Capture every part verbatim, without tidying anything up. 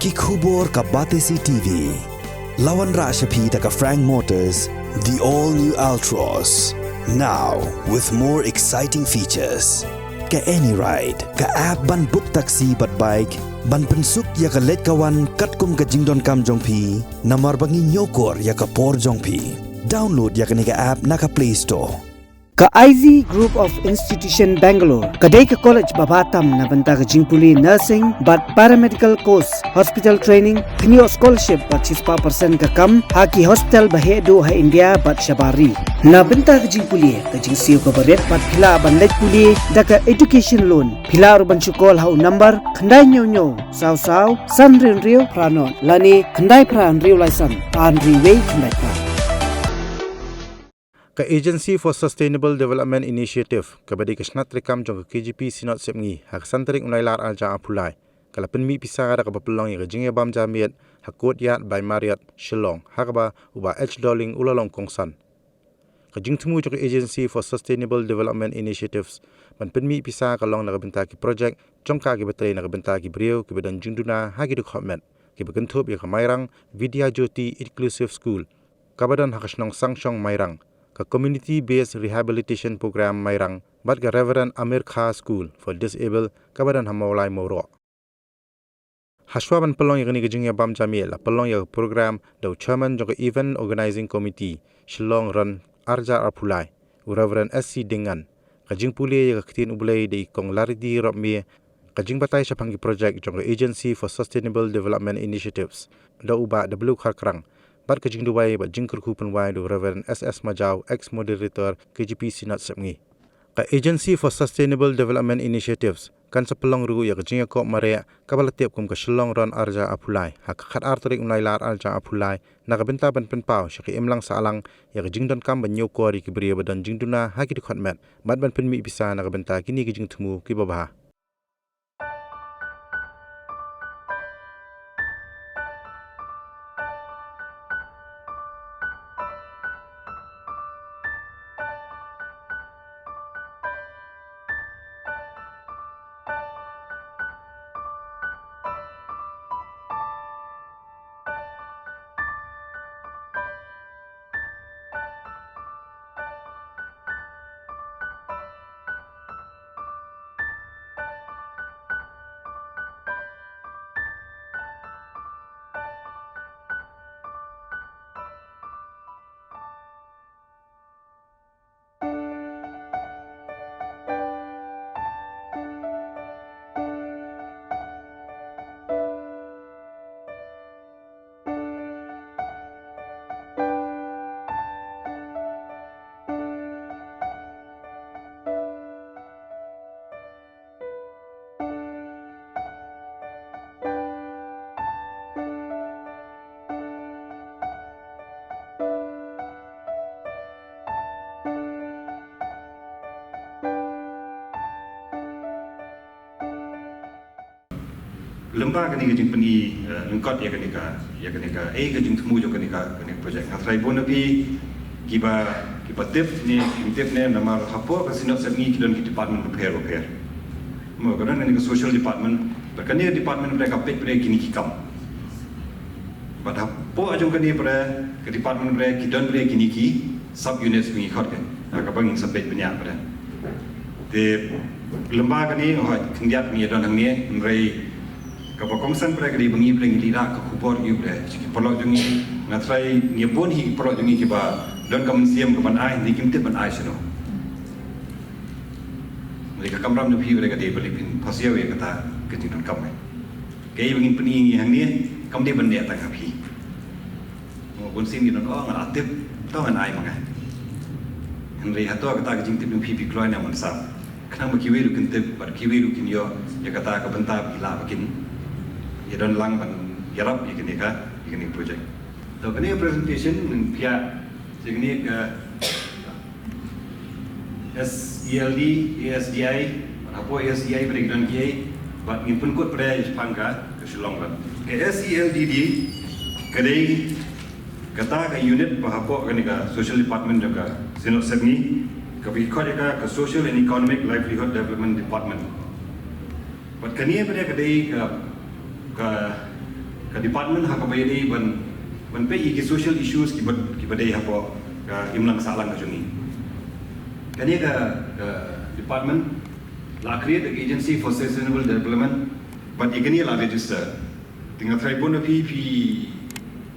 Ki khubor ka Batesi T V. La wanrah sha phi da ka Frank Motors, the all new Altroz. Now with more exciting features. Ka AnyRide, ka app ban book taxi bad bike, ban pynsuk ïa ka leit ka wan katkum ka jingdonkam jong phi, namar ba ngi ñiewkor ïa ka por jong phi. Download ïa kane ka app na ka Play Store. Ka I Z Group of Institution Bangalore ka dei ka college ba bha tam na bynta ka jingpule nursing bad paramedical course, hospital training, pynïoh scholarship bad shispah percent ka kam ha ki hospital ba heh duh ha India bad shabar ri. Na bynta ka jingpule, ka jingsiew kaba rit bad phi lah ban leit pule da ka education loan. Phi lah ruh ban shu call ha u number khyndai hynñiew hynñiew saw saw san hynriew hynriew phra nod lane khyndai phra hynriew lai san ar hynriew wei khyndai phra. Ka Agency for Sustainable Development Initiative, kaba dei ka shnat treikam jong ka K J P Synod Sepngi, ha ka san tarik u Nailar arhajar arphew lai, ka la pynmih pisa da kaba pynlong ïa ka jingïabam janmiet ha Courtyard by Marriott, Shillong, ha kaba u Bah H Dolling u la long kongsan. Ka jingthmu jong ka Agency for Sustainable Development Initiatives ban pynmih pisa ka long na ka bynta ki projek jong ka kiba trei na ka bynta ki briew kiba don jingduna ha ki dkhot met, kiba kynthup ïa ka Mairang Vidya Jyoti Inclusive School, kaba don ha ka shnong Sangshong Mairang, ka Community Based Rehabilitation Program Mairang, bad ka Reverend Amir Kha School for Disabled, kaba don ha Mawlai Mawroh. Hashwa ban pynlong ïa kane ka jingïabam janmiet, la pynlong ïa ka program da u chairman jong ka Event Organizing Committee, Shillong Ron arhajar arphew lai, u Reverend S C Ding Ngan. Ka jingpule ïa ka ktien U Blei da i Kong Laridi Ropmie, ka jingbatai shaphang ki projek jong ka Agency for Sustainable Development Initiatives da u Bah W Kharkrang, bad ka jingduwai bad jingkyrkhu pynwai da u Reverend S S Majaw, ex moderator K J P Synod Sepngi. Ka Agency for Sustainable Development Initiatives kan sa pynlong ruh ïa ka jingïakop mareh kaba la tip kum ka Shillong Ron arhajar arphew lai ha ka khatar tarik u Nailar arhajar arphew lai, na ka bynta ban pynpaw sha ka imlang sahlang ïa ka jingdonkam ban ñiewkor ïa ki briew ba don jingduna ha ki dkhot met, bad ban pynmih pisa na ka bynta kine ki jingthmu kiba bha. Lymda kane ka jingpyni, eh, lyngkot ïa kane ka, ïa kane ka, eh, ka jingthmu jong kane ka, kane ka projek. Nga tharai bun na phi kiba, kiba tip ne kim tip ne, namar hapoh ka Synod Sepngi ki don ki department bapher bapher. Mo, ka don kane ka social department, bad kane ka department bapher ka peit bapher kine ki kam. Bad hapoh jong kane bapher ka department bapher ki don bapher kine ki sub units ba ngi khot ka, ha kaba ngin sa peit bniah bapher. Te lymda kane, hooid, khyndiat ngi ïa don hangne, hynrei kaba kongsan bapher ka dei ba ngi bapher ngi leit rah ka khubor ïa u bapher sha ki paralok jong ngi. Nga tharai ngi bun hi ki paralok jong ngi kiba don ka mynsiem ka ban ai, hynrei kim tip ban ai shano. Hynrei ka kamram jong phi bapher ka dei ba leit pynpasiaw ïa kata ka jingdonkam. Kaei ba ngin pyni ngi hangne kam dei ban neh tang ha phi. Mo, bun sien ngi don, oh, nga la tip, to ngan ai ma nga. Hynrei hato kata ka jingtip jong phi phi kloi ne ym wan sah? Khnang ba kiwei ruh kin tip bad kiwei ruh kin ïoh ïa kata ka bynta ba ki lah ba kin ïa don lang ban ïarap ïa kane ka, ïa kane ka project. To kane ka presentation ngin pynïaid ïa kane ka S E L D, A S D I, bad hapoh A S D I bapher ki don kiei, bad ngin pynkut bapher shaphang ka, ka Shillong Ron. Ka S E L D D ka dei kata ka unit ba hapoh kane ka Social Department jong ka Synod Sepngi, kaba ki khot ïa ka, ka Social and Economic Livelihood Development Department. Bad kane bapher ka dei ka, ka Ka department ha kaba ïadei ban, ban peit ïa ki social issues kiba, kiba dei hapoh ka imlang sahlang ka jong ngi. Kane ka, ka department la create ka Agency for Sustainable Development, bad ïa kane la register. Te nga tharai bun na phi, phi,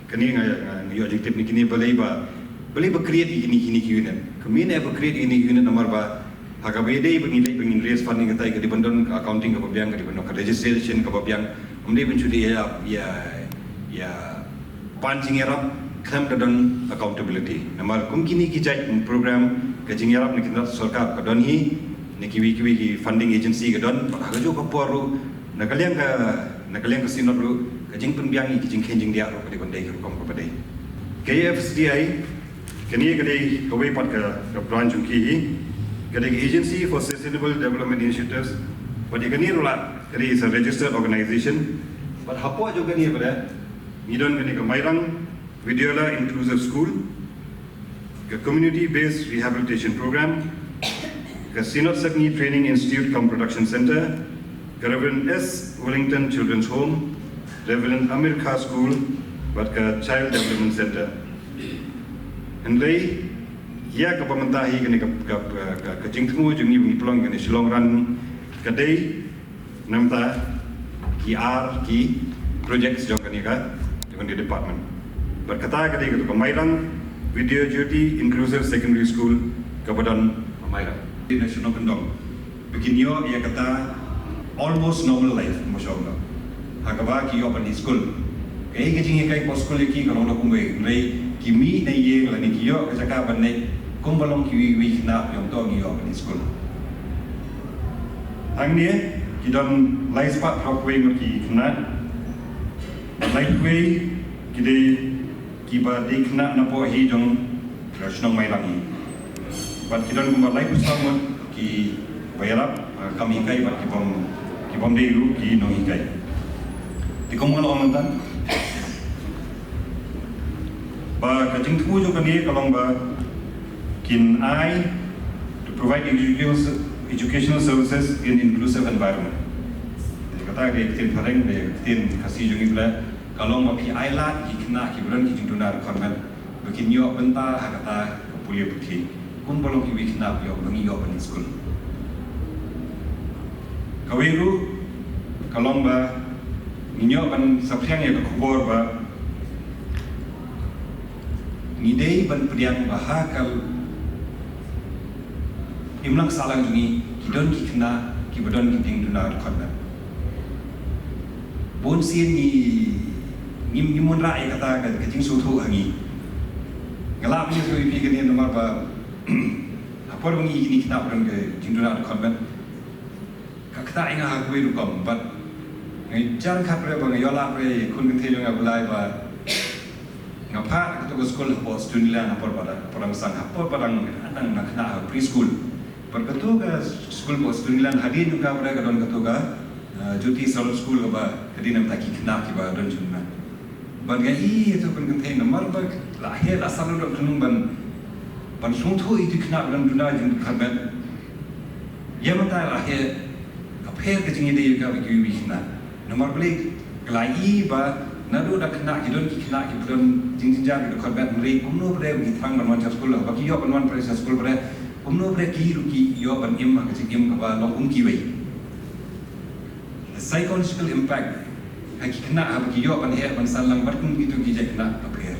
kane nga, nga, nga ïoh jingtip na kine balei ba, balei ba create ïa kine, kine ki unit. Ka main eh ba create ïa kine ki unit namar ba ha kaba ïadei ba ngin leit ba ngin raise funding, kata ka dei ban don ka accounting kaba biang, ka dei ban don ka registration kaba biang. Ym dei ban shu dei ïa, ïa, ïa pan jingïarap khlem da don accountability. Namar kum kine ki jait program, ka jingïarap na ki tnat sorkar ka don hi, na kiwei kiwei ki funding agency ka don, bad ha kajuh ka por ruh, na ka liang ka, na ka liang ka Synod ruh, ka jingpynbiang ïa ki jingkheiñ jingdiah ruh ka dei ban dei ka rukom kaba dei. Ka A F S D I, kane ka dei kawei pat ka, ka branch jong ki hi, ka dei ka Agency for Sustainable Development Initiatives, bad ïa kane ruh la, ka dei is a registered organization, bad hapoh jong kane pat, ngi don kane ka Mairang Vidyalaya Inclusive School, ka Community Based Rehabilitation Program, ka Synod Sepngi Training Institute cum Production Center, ka Reverend S Wellington Children's Home, Reverend Amir Khan School, bad ka Child Development Center. Hynrei ïa kaba mynta hi kane ka, ka, ka, ka jingthmu jong ngi ba ngi pynlong kane Shillong Run ka dei namar ki ar ki projects jong kane ka, jong kane ka department. Bad kata ka dei katu ka Mairang Vidya Jyoti Inclusive Secondary School kaba don ha Mairang. Dei na shnong kyndong ba kin ïoh ïa kata almost normal life, mo shong no. Ha kaba ki ïoh ban leit skul. Kaei ka jinghikai hapoh skul ïa ki ka long da kumwei, hynrei ki mih na ïing lane ki ïoh ka jaka ban leit kumba long kiwei kiwei ki khynnah ba ym tang ïoh ban leit skul. Hangne ki don lai spah phew wei ngut ki khynnah. Lai wei ki dei kiba dei khynnah napoh hi jong ka shnong Mairang hi. Bad ki don kumba lai phew saw ngut kiba ïarap, ah, kam hikai bad ki bym, ki bym dei ruh ki nonghikai. Te kumba nga la ong mynta, ba ka jingthmu jong kane ka long ba kin ai to provide educational, educational services in inclusive environment. Kata ka dei ka ktien phareng, ka dei ka ktien Khasi jong ngi pule, ka long ba phi ai lad ki khynnah kiba don ki jingduna dkhot met ba kin ïoh bynta ha kata ka pule puthi kumba long kiwei ki khynnah ba ïoh, ba ngi ïoh ban leit skul. Kawei ruh ka long ba ngin ïoh ban saphriang ïa ka khubor ba ngi dei ban pdiang ba ha ka imlang sahlang jong ngi ki don ki khynnah kiba don ki jingduna dkhot met. Bun sien ngi, ngi, ngim wanrah ïa kata ka, ka jingsngewthuh ha ngi. Nga lah ban ïathuh ïa phi kane namar ba ha por ba ngi ïoh kine ki khynnah ba don ki jingduna dkhot met, ka ktah ïa nga ha kawei rukom, bad nga jan khat re ba nga ïoh lad re ïa khun kynthei jong nga ba lai ba nga phah katu ka skul hapoh Stonyland ha por ba dang, por dang sdang, ha por ba dang, dang, dang khynnah ha preschool. Bad katu ka skul hapoh Stonyland hadien jong ka ba re ka don katu ka, eh, Jyoti Saron School kaba ka dei namar ki khynnah kiba don jingduna. Bad nga ïohi ïa katu ka kynthei namar ba la heh la sah lut khyndiat ban, ban sngewthuh ïa ki khynnah ba don duna jingduna dkhot met. Ïa mynta la heh ka pher ka jingïadei ïa ka bad kiwei ki khynnah. Namar balei, ka la ïohi ba naduh da khynnah ki don ki khynnah kiba don jingjynjar ki dkhot met, hynrei kumno ba dei ba ki thrang ban wan sha skul, ba ki ïoh ban wan pyrshah sha skul ba dei, kumno ba dei ki ruh ki ïoh ban im ha ka jingim kaba long kum kiwei. Psychological impact ha ki khynnah haba ki ïoh ban heh ban sah lang bad kum kitu ki jait khynnah ka pher.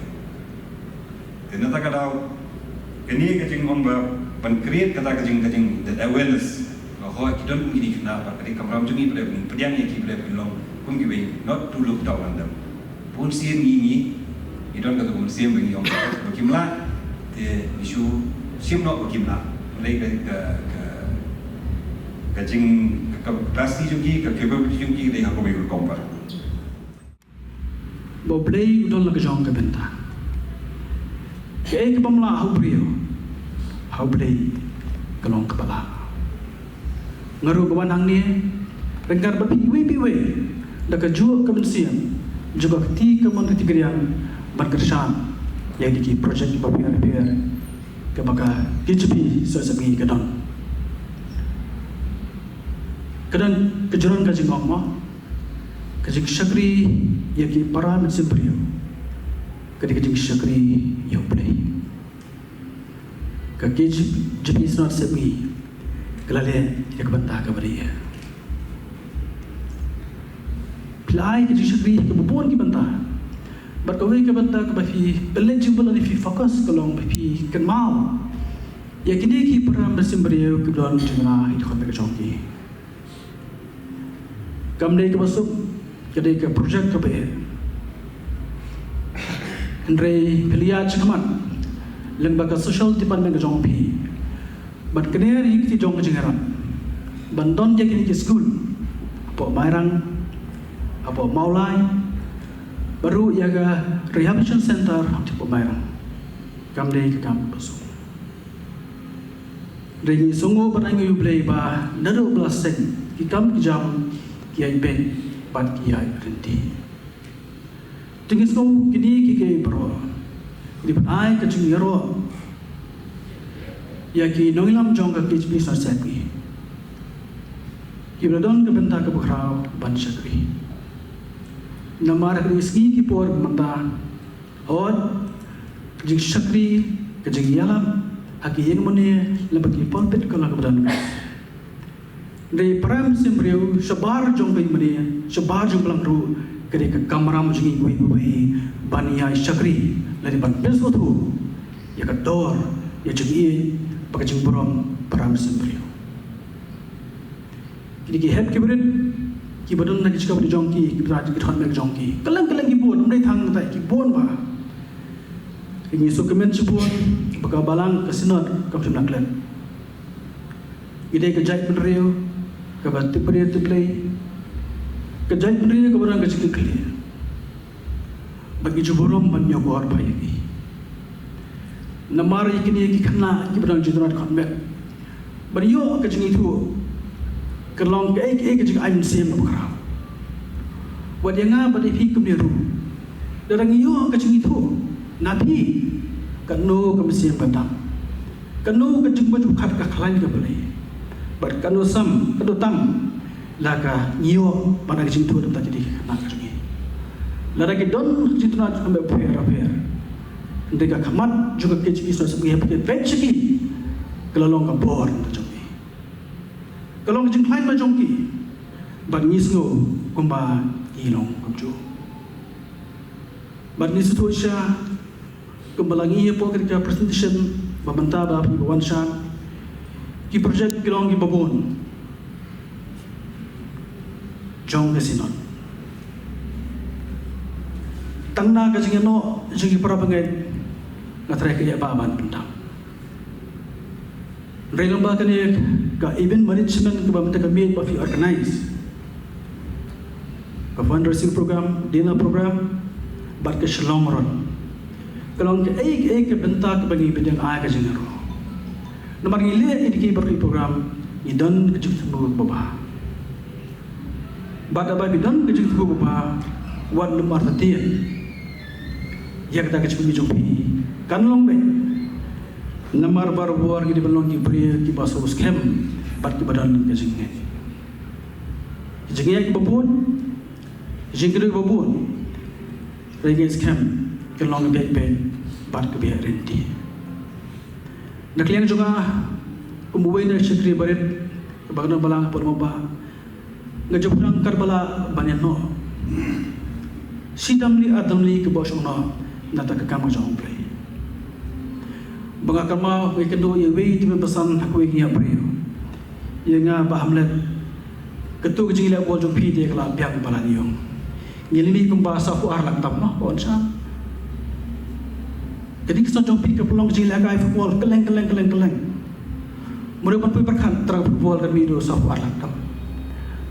Te na kata ka daw, kane ka jingong ba ban create kata ka jing, ka jing, that awareness ba hooid ki don kum kine ki khynnah, bad ka dei ka kamram jong ngi ba dei ban pdiang ïa ki ba dei ban long kum kiwei, not to look down on them. Bun sien ngi, ngi, ngi don katu ka mynsiem ba ngi ong ba kim lah, te ngi shu shim noh ba kim lah. Hynrei ka, ka, ka, ka jing, ka, ka capacity jong ki, ka capability jong ki dei ha kawei ka rukom pat. Ba U Blei u don la ka jong ka bynta. Kaei ka bym lah ha u briew, ha U Blei ka long kaba lah. Nga ruh nga wan hangne ryngkat bad phi iwei pa iwei da kajuh ka mynsiem, jong ka kti kamon ka kti kadiang, ban kyrshan ïa kine ki project bapher bapher kaba ka K J P Synod Sepngi ka don. Ka don ka jrong ka jingong mo. Ka jingshakri ïa ki para mynsiem briew ka dei ka jingshakri ïa U Blei. Ka KJP Synod Sepngi ka la leh ïa ka bynta kaba dei. Phi la ai ka jingshakri ha kaba bun ki bynta. Bad kawei ka bynta kaba phi pynleit jingmut lane phi focus ka long ba phi kynmaw ïa kine ki para mynsiem briew kiba don jingïarap ha ki dkhot met ka jong ki. Kam dei kaba suk, ka dei ka project kaba eh. Hynrei phi la ïaid shakhmat lyngba ka social department ka jong phi ban kner ïa ki kti jong ka jingïarap ban don ïa kine ki skul hapoh Mairang, hapoh Mawlai, bad ruh ïa ka rehabilitation center hapoh Mairang. Kam dei ka kam kaba suk. Hynrei ngi sngewnguh bad ainguh ïa U Blei ba naduh ba la seng ki kam ki jam ki ïai beit bad ki ïai ryntih. Te ngi sngew kine kiei kiei baroh ki dei ban ai ka jingïaroh ïa ki nongïalam jong ka KJP Synod Sepngi kiba la don ka bynta kaba khraw ban shakri. Namar ha kine ki sngi ki por mynta, hooid, ka jingshakri, ka jingïalap ha ki ïingmane lem bad ki pulpit ka long kaba donkam. Hynrei para mynsiem briew shabar jong ka ïingmane, shabar jong ka balang ruh, ka dei ka kamram jong ngi uwei pa uwei ban ïai shakri lane ban pynsngewthuh ïa ka dor, ïa ka jingïeit bad ka jingburom para mynsiem briew. Kine ki hep ki barit kiba don ha ki jaka bynta jong ki, kiba don ha ki dkhot met jong ki, kylleng kylleng ki bun, ym dei tang kata, ki bun bha. Ngi sngewkmen shibun ba ka balang, ka Synod kam shym la klet. Ngi dei ka jaitbynriew kaba tip briew tip Blei, ka jaitbynriew kaba don ka jingkitkhlieh. Bad ngi ju burom ban ïoh bor bha ïa ki. Namar ïa kine ki khynnah kiba don jingtyrwa dkhot met ban ïoh ka jingithuh ka long kaei kaei ka jingai mynsiem kaba khraw. Wat ïa nga bad ïa phi kumne ruh, lada ngi ïoh ka jingithuh na phi, kano ka mynsiem ka tam, kano ka jingmut jingpyrkhat ka khlaiñ ka Blei, bad kano sam kano tam la ka ngi ïoh ban ai ka jingithuh na ka bynta kine ki khynnah ka jong ngi. Lada ki don ka jingtyrwa dkhot met bapher bapher, hynrei ka khmat jong ka KJP Synod Sepngi haba phi peit sha ki, ka la long ka bor na ka jong ki, ka long ka jingkhlaiñ na ka jong ki. Bad ngi sngew kumba ngi long kumjuh. Bad ngi sngewthuh shisha kumba la ngi ïa poi ha ka presentation ba mynta ba phi ba wan sha ki project ki long kiba bun jong ka Synod. Tang na ka jingïaroh jong ki para bangeit nga tharai ka ïa ba ban pyndap. Hynrei lyngba kane ka event management kaba mynta ka miet ba phi organize, ka fundraising program, dinner program, bad ka Shillong Run, ka long kaei kaei ka bynta kaba ngi pdiang ai ka jingïaroh. Namar ngi leh ïa kine baroh ki program ngi don ka jingthmu kaba bha. Bad haba phi don ka jingthmu kaba bha, wat lum artatien ïa kata ka jingthmu jong phi kan long beit. Namar barabor ngi dei ban long ki briew kiba sngewsih skhem bad kiba don ka jingngeit. Ka jingngeit kaba bun, ka jingkyrduh kaba bun, ka jingngeit skhem kan long beit beit bad kaba ïa ryntih. Na ka liang jong nga kum uwei na ki shakri barit kaba kynnoh balang hapoh lum ba nga ju pyrshang katba lah ban ïanoh shi tam lei ar tam lei kaba shong noh na kata ka kam ka jong U Blei. Ba nga kynmaw nga ïakynduh ïa uwei u tymmen basan ha kawei ka ïing briew ïa nga, Bah Hamlet, kato ka jingleh bol jong phi te ka la biang palat, ïa ngi la mih kumba sawphew ar lak tam, noh, ba wan sha kane ka Synod jong phi ka pynlong ka jinglehkai football kylleng kylleng kylleng kylleng. Mut ban poi pyrkhat tang football kan mih haduh sawphew ar lak tam.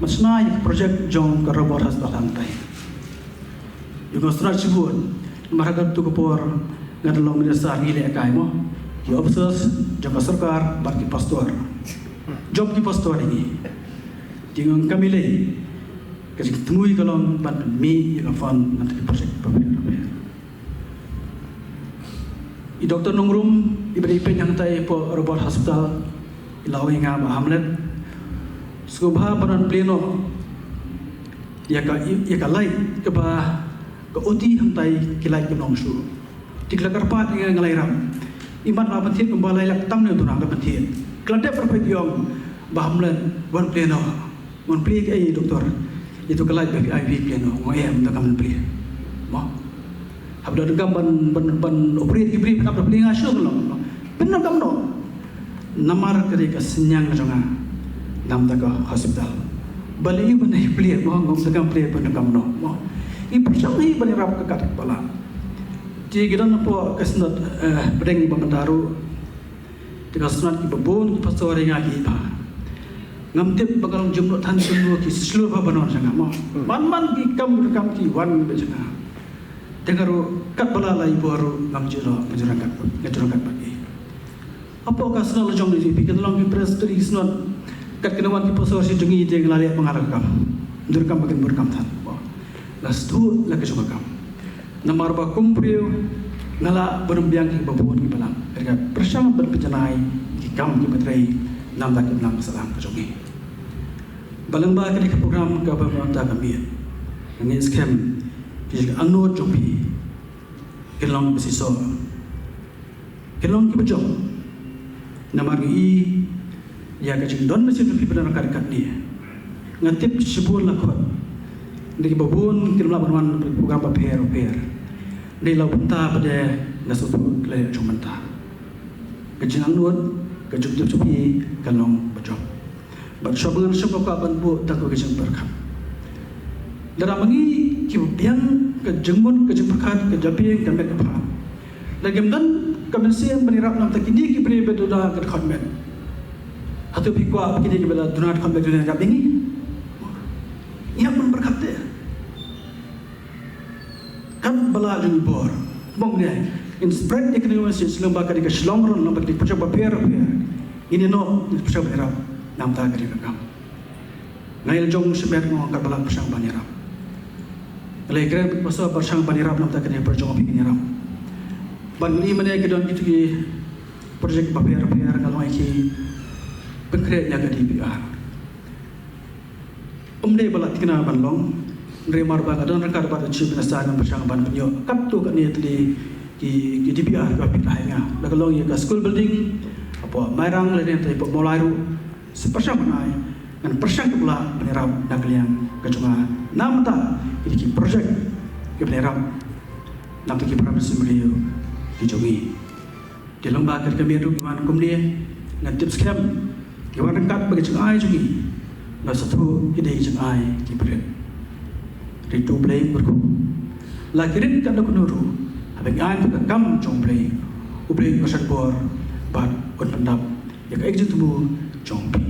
Mynshwa ïa ka project jong ka Robert Hospital hangtai. Ïa nga sngewtynnat shibun namar ha kato ka por nga dang long minister, ngi lehkai mo, ki officers jong ka sorkar bad ki pastor. Jop ki pastor ïa ngi. Te nga ong kam lei, ka jingthmu ka long ban pynmih ïa ka fund na ki project bapher bapher. I Doktor Nongrum iba dei peit hangtai hapoh Robert Hospital i la ong ïa nga, Bah Hamlet, sngewbha ban plie noh ïa ka, ïa ka light kaba ka oti hangtai ki light ki nong shu. Te ki la kyrpad ïa nga, nga la ïarap. Imat la pynthied kumba lai lak tam ne u duna la pynthied. Ki la dep pyrkhat ïong ba Hamlet, wan plie noh. Wan plie kaei doktor? Ïa tu ka light ba phi ai phi plie noh. Nga em da kam plie. Mo. Haba donkam ban, ban, ban operate ki briew, ban plie nga shu ka long. Pyndonkam noh. Namar ka dei ka synñiang ka jong nga. Namar ka hospital. Balei ban plie mo, ngam donkam plie, pyndonkam noh mo. I pyrshang hi ban ïarap ka kat ba lah. Te ki don hapoh ka synod, eh, pdeng ba mynta ruh. Te ka synod kiba bun ki pastor ïa nga ki ïa pha. Ngam tip ba ka long jingmut than jingmut ki shlur ba ban wan sha nga mo. Man man ki kam ki kam ki wan ba sha nga. Te nga ruh kat ba lah la i bor ruh ngam ju ïoh, ngam ju ryngkat, ngam ju ryngkat bad ki. Hapoh ka synod la jong i phi, kan long ki presbytery synod. Kat kane wan ki pastor shi jong i, te nga la leh ba nga la ka kam. Dur kam ba kin bor kam than. Mo. La sdang la ka jong ka kam. Namar ba kum briew nga lah ban ym biang ki ba bun ki balang. Ka dei ka pyrshang ban pynjanai ki kam ki ba trei namar ki balang sahlang ka jong ngi. Ba lyngba kane ka program kaba mynta ka miet, nga ngeit skhem ki jingangnud jong phi kin long ba shisha. Kin long kiba jop. Namar ngi i ïa ka jingdon mynsiem jong phi ba don ryngkat katne. Nga tip shibun la khot. Dei kiba bun kin lah ban wan program bapher bapher. Dei la u bynta ba dei nga sngewthuh ka la ïa jong bynta. Ka jingangnud, ka jingtip jong phi kan long ba jop. Bad shuwa ba ngan shim ka kwah ban buh tang ka jingpyrkhat. Lada ma ngi kiba biang ka jingmut, ka jingpyrkhat, ka jabieng, ka met ka phad. Lada ngim don ka mynsiem ban ïarap namar kine ki briew ba duna ka dkhot met. Hato phi kwah ba kine kiba la duna dkhot met duna ïarap ïa ngi? Ïa ban pyrkhat te. Kat ba lah jong i bor. Bong ne. In spread ïa kane ka message lyngba kane ka shlong ron, lyngba kane ka project bapher bapher. Ngin ïa noh, ngin pyrshang ban ïarap namar kane ka kam. Nga ïa la jong shimet nga ong kat ba lah pyrshang ban ïarap. Nga la ïakren bad pastor pyrshang ban ïarap namar kane ka project jong phi ngin ïarap. Bad ngi mane ki don kito ki project bapher bapher, nga la ong ïa ki pynkhreh ïa ka D P R. Ym dei ba la thikna ban long, hynrei namar ba nga don ryngkat bad u Chief Minister ngan pyrshang ban pynïoh katto katne tylli ki, ki D P R kiba phi la ai nga. La ka long ïa ka school building hapoh Mairang lane hapoh Mawlai ruh. Sa pyrshang ban ai, ngan pyrshang katba lah ban ïarap na ka liang ka jong nga. Namar kine ki project kiban ïarap namar ki para bangeit briew ki jong ngi. Te lyngba kane ka miet ruh ngi wan kumne, nga tip skhem ngi wan ryngkat bad ki jingai jong ngi. Nga sngewthuh ki dei ki jingai kiba rit. Rit U Blei kyrkhu. La ki rit katno katno ruh, haba ngi ai ka kam jong U Blei, U Blei un kyrshan bor bad un pyndap ïa ka jingthmu jong phi.